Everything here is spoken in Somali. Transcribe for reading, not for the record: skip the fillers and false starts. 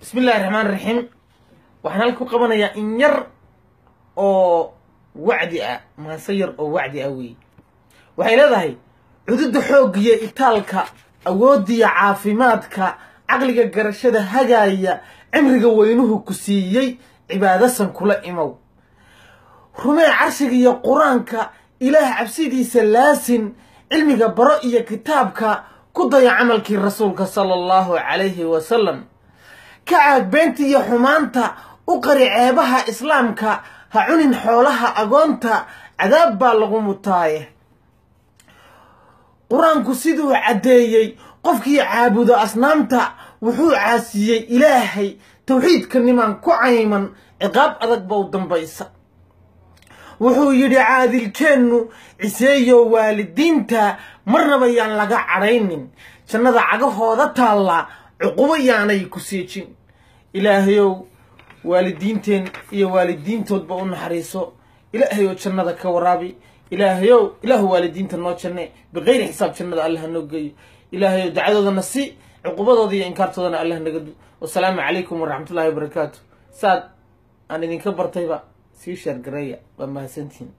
Bismi illahi raxmaan raxiim. Waxaan halka ku qabanayaa in yar oo wacdi ah, maanse yar oo wacdi ah weeye. Waxay leedahay: cududa xooggiyo itaalka, awooddiya caafimaadka, caqliga garashada hagaaya, cimriga weynuhu ku siiyey, cibaadasan kula imow. Rumee carshiga iyo Qur-aanka, Ilaah cabsidiisa laasin, cilmiga baro iyo kitaabka, ku daya camalkii Rasuulka sala Allahu calayhi wasalam. Ka caag beenta iyo xumaanta, u qari ceebaha Islaamka, ha cunin xoolaha agoonta, cadaab baa lagu mutaaye. Qur-aanku siduu caddeeyey, qofkii caabudo asnaamta wuxuu caasiyey Ilaahay. Tawxiidka nimaan ku cayman, ciqaab adag ba u dambaysa. Wuxuu yidhi caadilkeennu ciseeyo, waalidiinta marnaba yaan laga cadhaynin, jannada cagahooda taallaa cuqubo yaanay ku seejin. Ilaahayow, waalidiinteen iyo waalidiintoodba u naxariiso. Ilaahayow, jannada ka waraabi. Ilaahayow, Ilaahu waalidiinta noo janne, biqayri xisaab jannada Allah noo geeyo. Ilaahayow, dacwadoodana si cuqubadooda iyo inkaartoodana Allah naga du. Wasalaamu calaykum waraxmatullahi wabarakaatu. Saad aan idinka bartayba, sii share gareeya. Waa mahadsantihiin.